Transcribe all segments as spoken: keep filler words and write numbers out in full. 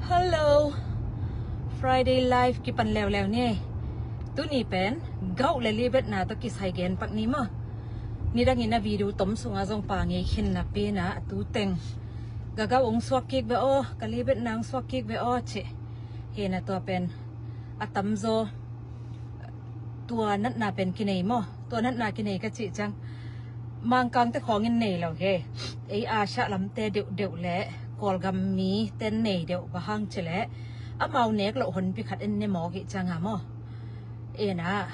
Hello. Friday live kipan leuleu ni. Tuni pen gauh le libetna tawh kisai gen pak ni maw. Nidangin a video tom sungah zong pa ngei khin napi-in a tu teng gagauh ong suak kik ve aw, ka libetna ong suak kik ve aw cih. Hi-in a tua pen a tamzaw tua natna pen kinei maw. Tua natna kinei ka cih ciang Mangkangte khawngin nei lo hi. Ei Asia lamte deuhdeuh le Kawlgam mite nei deuh, bang hang cih leh amau nek loh honpi khat en ne mawk hi ciang a maw. Ina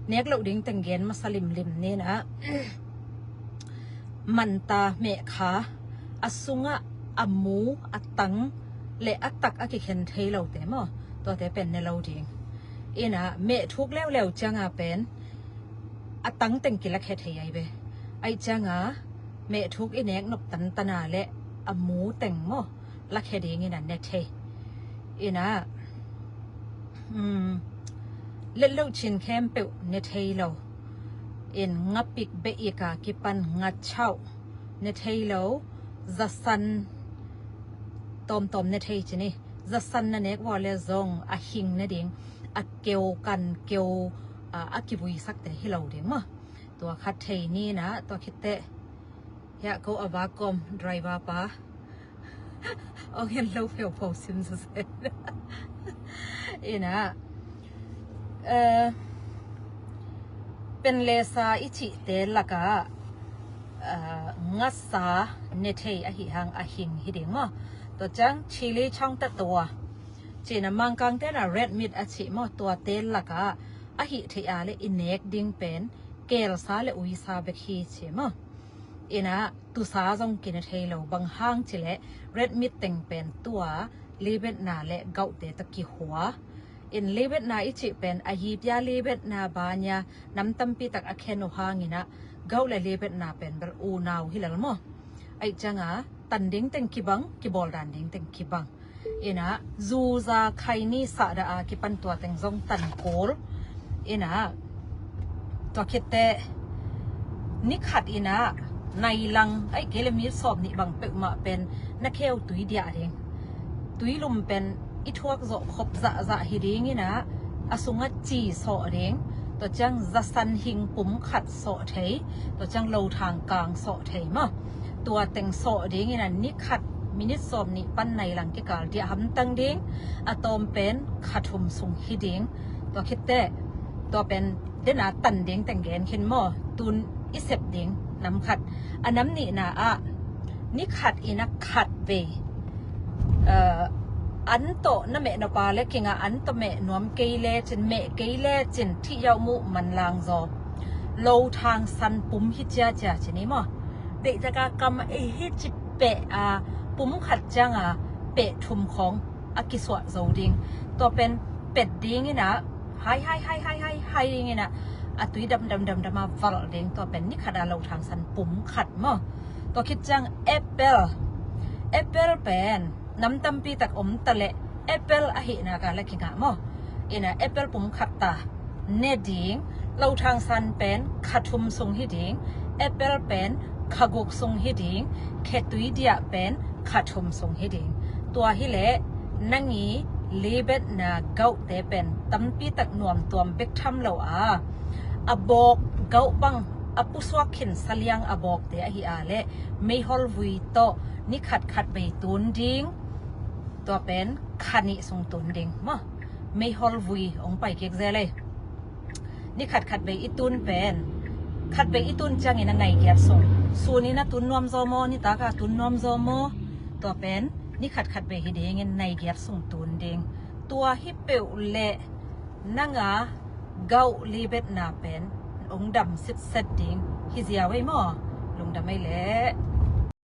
nek loh ding teng gen masa limlim ni ina, manta mehkha, a sungah a mu, a tang le a tak a kikhen thei lote maw, tuate pen ne lo ding. Ina meh thuk leuleu ciang a pen a tang teng kilakhia thei ahi ve. Ahi ciang a meh thuk i nek nop tantan a le a mu teng maw, lakhia dingin a ne thei. Ina um, let loh cin khempeuh ne thei lo. In ngapik beh ik a kipan ngachauh ne thei lo. Zasan tawmtawm ne thei ci ni. Zasan na nek vua le zong a hing ne ding, a keu kan keu, a, a kivuisakte hi lo ding maw. Tua khat thei ni ina, tua khitteh hiah ko a va kawm driver pa ong hen lo pheupho sim sese. Ina eh, pen le sa i cihte lakah eh, ngasa ne thei ahi hang a hing hi ding maw. Tua ciang chili chawngta tua ci-in a Mangkangte na red meat a cih maw, tuate lakah ahi thei a le i nek ding pen kelsa le uisa bek hi ci maw. Ina tusa zong kine thei lo, bang hang cih leh red meat teng pen tua libetna le gauhte tawh kihua. In libetna i cih pen a yipia libetna banya nam tampi tak a khen uh hang ina gauh le libetna pen bel unau hi lel maw. Ahi ciang a tan ding teng kibang, kibawl dan ding teng kibang. Ina zuza khaini sahdah a kipan tua teng zong tan kul. Ina tua khitteh ni khat ina nai lang, ahi kei le minit sawm nih bang peuhmah pen na kheu tui diah ding. Tuilum pen i thuak zawh khop zahzah hi ding ina a sungah ci sawh ding. Tua ciang zasan hing pum khat sawh thei. Tua ciang lothang kang sawh thei maw. Tua teng sawh ding ina ni khat minit sawm nih pan nai lang kikal diah hamtang ding. A tawm pen kha thum sung hi ding. Tua khitteh tua pen dena tan ding teng gen khin maw. Tun i sep ding nam khat. A nam nihna ah ni khat ina khat vei eh, an tawh na meh nop a le kinga an tawh meh nuam kei le cin, meh kei le cin thih yauh muh manlang zaw. Lothang san pum hi ciacia ci ni maw. Deih taka kam ei hi ci peh a pum khat ciang a peh thum khawng a kisuah zo ding. Tua pen pet ding ina hai hai hai hai hai hai ding ina a tui dam dam dam dam a valh ding. Tua pen ni khat a lothang san pum khat maw. Tua khit ciang apple, apple pen nam tampi tak om ta leh apple ahihna ka la kingah maw. Ina apple pum khat ta ne ding. Lothang san pen kha thum sung hi ding. Apple pen kha guk sung hi ding. Khetui diah pen kha thum sung hi ding. Tua hi leh nang i libetna gauhte pen tampi tak nuam tuam bek tham lo a, a bawk gauh bang a pusuak khin saliang a bawkte ahi a leh meihol vui tawh ni khat khat vei tun ding. Tua pen kha nih sung tun ding maw. Meihol vui ong pai kik zel ei. Ni khat khat vei i tun pen khat vei i tun ciangin a nai giat sung. Sun in a tun nuam zaw maw, nitak a tun nuam zaw maw. Tua pen ni khat khat vei hi dingin nai giat sung tun ding. Tua hi peuh leh nang a gauh libetna pen ong dam sitset ding hi ziau ei maw. Lungdam ei leh.